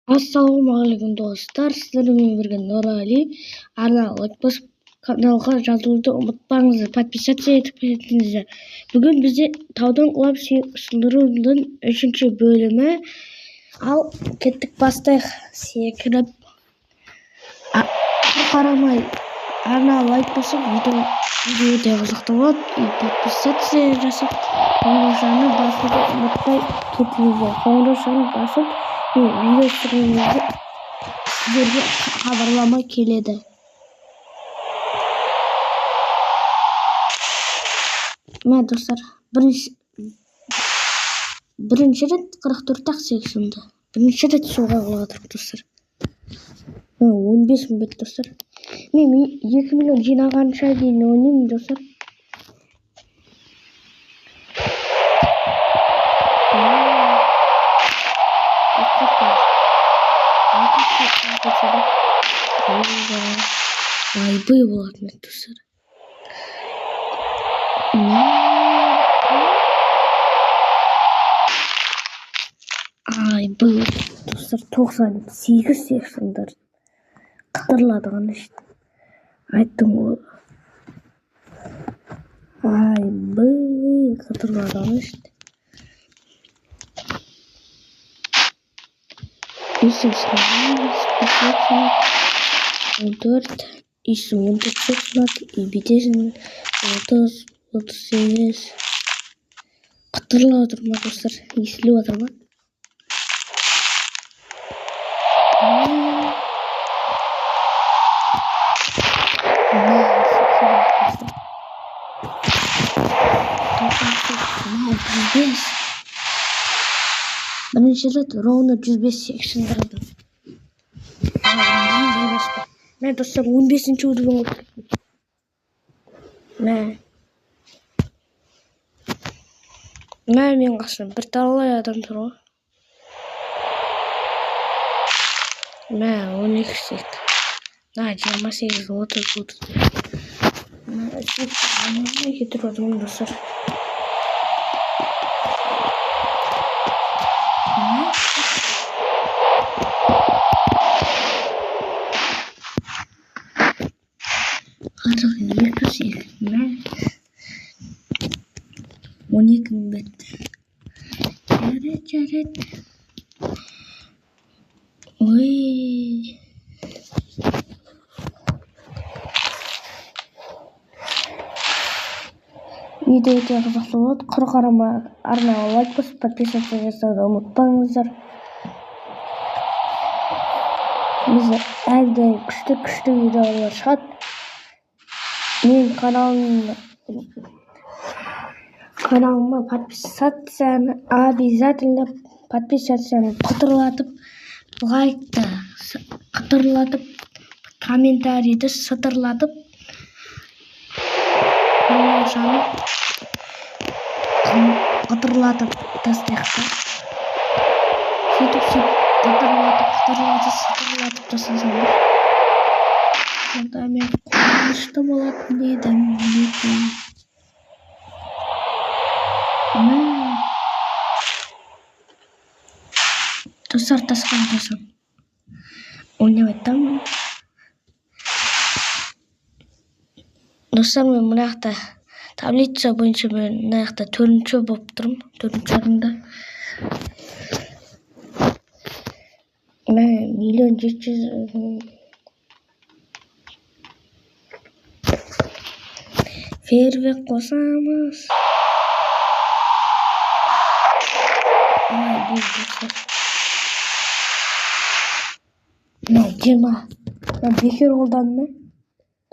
Ассалаумағалейкум достар, сіздермен бірге Нұрали. Арнаға лайк басып, каналға жазылуды ұмытпаңыздар, подписаться етіп кетіңіздер. Бүгін бізде таудан құлап сүйек сындырудың 3-ші бөлімі. Ал кеттік, бастайық. Секіріп қарамай арнаға лайк басып, видео өте қызықты болады. И подписаться жасап, қоңыраушаны басуды ұмытпай кетіңіздер. Қоңыраушаны басып, мен видео түсірген кезде сіздерге хабарлама келеді. Мә, достар, бірінші рет 44-ақ сексенді. Бірінші рет суға құладық, достар. 15 мың бет, достар. Мен 2 миллион жинағанша дейін ойнаймын, достар. Айбый болатын еді, достар. Айбый, достар, 98 сексендар қытырлады ғана ішті. Айттым ғой. Айбый, қытырлады ғана ішті. 14, исі 14 сексенат, и бүйтесің, 30, 38. Қытырлап отыр ма, достар? Естіліп отыр ма? Бірінші рет ровно 105 сексендірдім. Мә, достар, 15-ші уровень болып кеттім. Мә. Мә, мен қасымда бірталай адам тұр ғой. Мә, 12 сек. Мә, 28, 30, 30. Мә, кетіріп жатырмын, достар. 42 сек. Мә. 12 мың бет. Жарайды, жарайды. Ой. Видео өте қызықты болады. Құр қарама арнаға лайк басып, подписаться жасауды ұмытпаңыздар. Бізде әрдайым күшті-күшті видеолар шығады. Мен каналыма подписацияны обязательно подписацияны қытырлатып, лайкты қытырлатып, комментарийді сытырлатып, қоңыраушаны қытырлатып тастайық та. Сөйтіп сөйтіп қытырлатып, қытырлатып, сытырлатып тастасаңдар, сонда мен қуанышты болатын едім. Достар, тасқан тасам. Ойнап айтамын. Достар, мен мына жақта таблица бойынша мен мына жақта 4-ші болып тұрмын, 4-ші орында. Мә, 1 700 000. Фейерверк қосамыз. Ай, бұл достар. Мә, 20. Мә, бекер қолдандым, мә,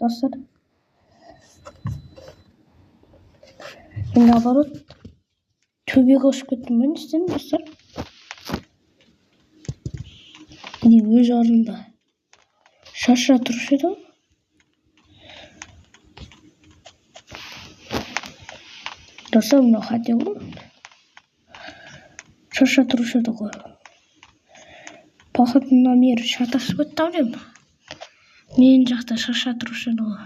достар. Мен наоборот төбеге ұшып кеттім бе, не істедім, достар? Не, өз орнында шаша тұрушы еді ғой. Достар, мынау қате ғой. Шаша тұрушы еді ғой. Походу, мына мер шатасып кетті ау деймін. Мен жақта шаша тұрушы еді ғой.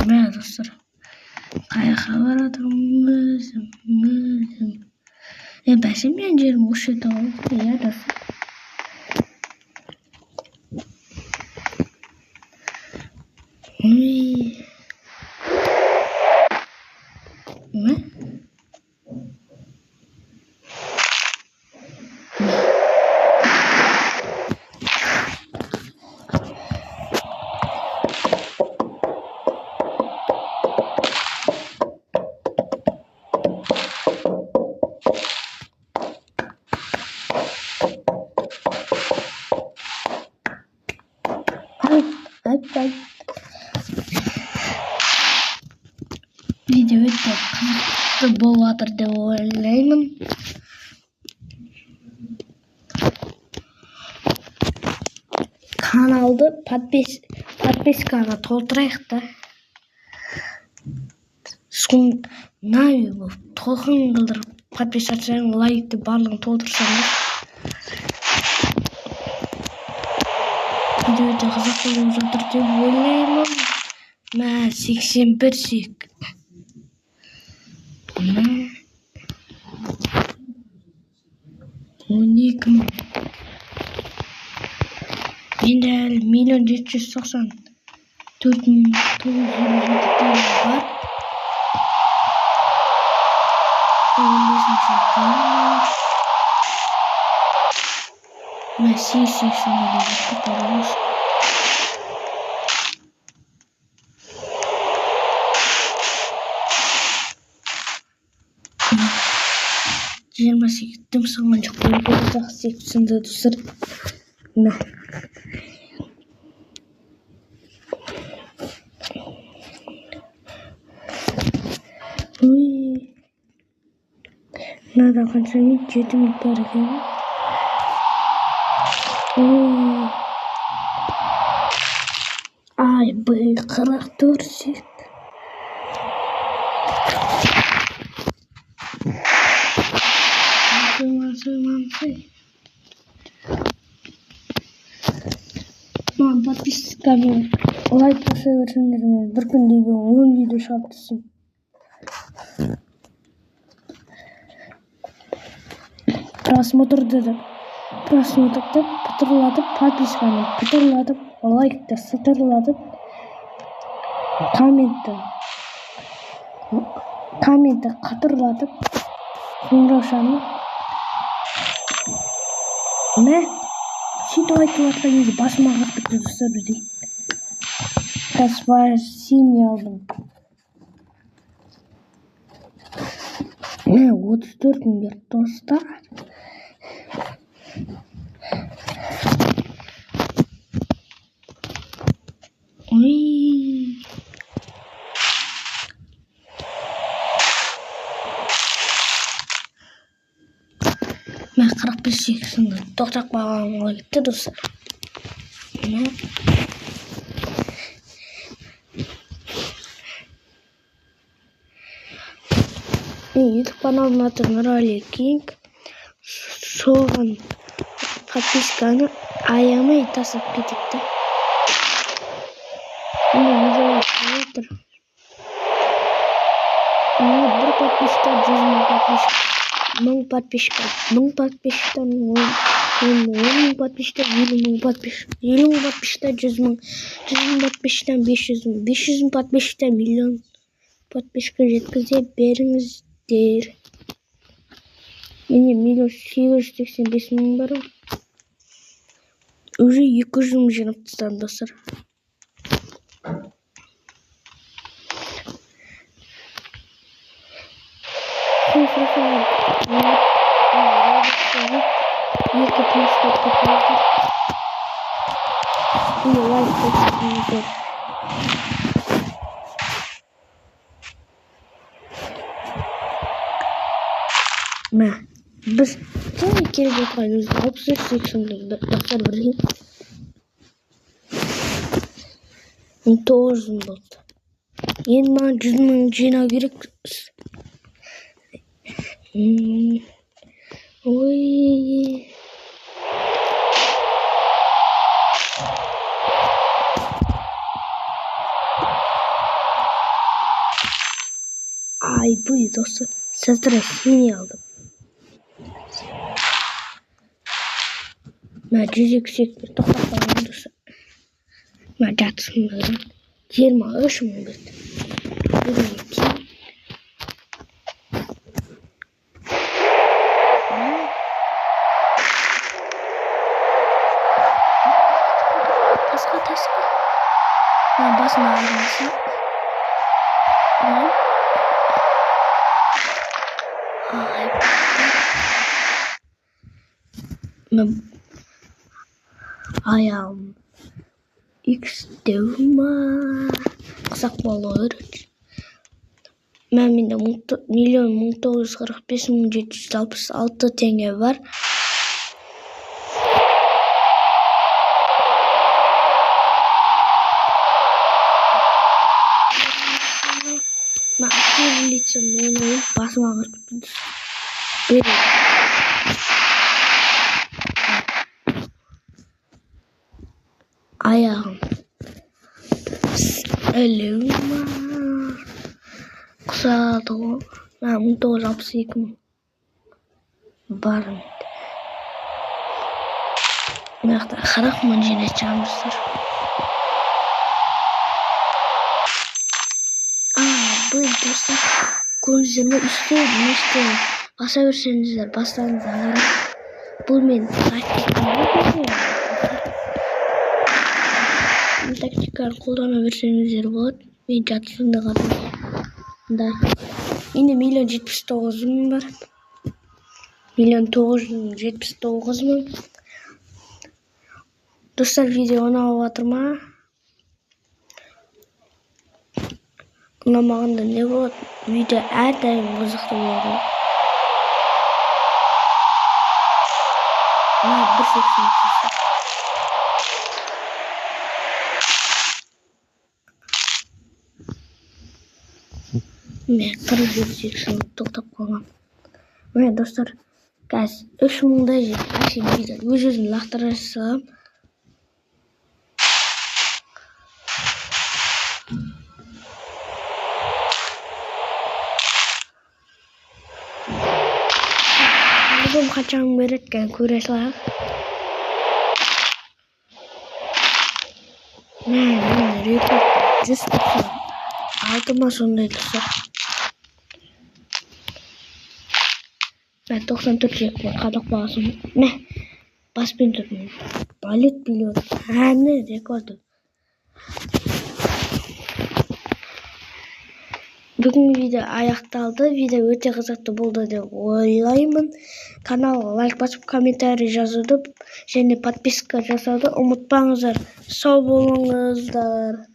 Мә, достар, қаяққа баратырмын өзім, өзім. Бәсе, менің жерім осы жерде ғой. Иә, достар. Ой. Мә? Ай, ай, ай. Видео өте қызықты болып жатыр деп ойлаймын. Каналды подпискаға толтырайық та. Цунами болып толқын қылдырып подписаться, лайкты барлығын толтырсаңыз, видео өте қызықты болып жатыр деп ойлаймын. Мә, 81 сек. Мә. 12 мың. Менде әлі 1 794 957 теңге бар. 15-ші күн. Мә, 8 80 жетті, қараңыз. 28 дым сынған жоқ. Жақсы сүйек сынды, достар. Мә. Ой. Мынада қанша минут? 7 минут бар екен. Ой. Ай, Б 44 сүйек. Маған подпискамен лайк баса берсеңдер, мен бір күнде 10 видео шығарып тастаймын. Просмотрды да, просмотрды пытырлатып, подписканы пытырлатып, лайкты сытырлатып, комментті қытырлатып, қоңыраушаны. Мә, сөйтіп айтып жатқан кезде басыма қағып кетті, достар, бірдей. Каспар синий алдым. Мә, 34 мың берді, достар. Ой. Мә, 45 сүйек сынды. Тоқтап қалғаным қалай кетті, достар. Мә. Мен YouTube каналымның аты Нұрәлі Кинг. Соған подписканы аямай тастап кетейік та. Міне, видеолар шығып тұр. Міне, бір подписка 100 мың подписчик, 1000 подписчик, 1000 подписчиктан он мың подписчиктан 50 мың подписчик, 50 мың подписчиктан 100 мың, 100 мың подписчиктан 500 мың, 500 мың подписчиктан миллион подписчикке жеткізе беріңіздер. Міне, 1 885 000 бар ғой. Уже 200 мың жинап тастадым, достар. Екі плюс болып кетіңіздер. И лайк басыңыздар. Мә, біз және келіп жатқан өзі 63 сексен, достар, бірге. 900 мың болды. Енді маған 100 мың жинау керек. Ой. Ай, бұл, достар, сіздер синий алдым. Мына 102 сүйекпен тоқтап қалған достар. Мына жартысын 23 мың берді. Тасқа, тасқа. Мына басын ауырмаса. Аяғым икстеу ма қысақ болу керек. Менде 1 945 766 теңге бар. Мен активлицам ойнайын, басым ағырып кетті. Аяғым ілу ма құсады ғой. 1962 мың бар. Мына жақта 40 мың жинайтын шығармыз. Бұл достар, көрдіңіздер ме, үсті нешті баса берсеңіздер бастарыңыз ағарады. Бұл мен тактиканы қолдана берсеңіздер болады. Мен жартысында қалдым. Менде 1 079 000 бар. 1 979 000. Достар, видео ұнап жатыр ма? Ұнамағанда не болады? Видео әрдайым қызықты болады. Мына 1.84. Мен 47 тоқтап қалғам. Міне достар, қазір 3000-дай әшейін видео өз өзін лақтыра саламын. Альбом қанша мың береді екен, көре салайық. Міне рекорд 196 ма сондай достар. 94 сүйек қадақ бағасым. Мә, баспен тұрмын. Балет билеп отыр. Әне рекорды. Бүгінгі видео аяқталды. Видео өте қызықты болды деп ойлаймын. Каналға лайк басып, комментарий жазуды және подписка жасауды ұмытпаңыздар. Сау болыңыздар.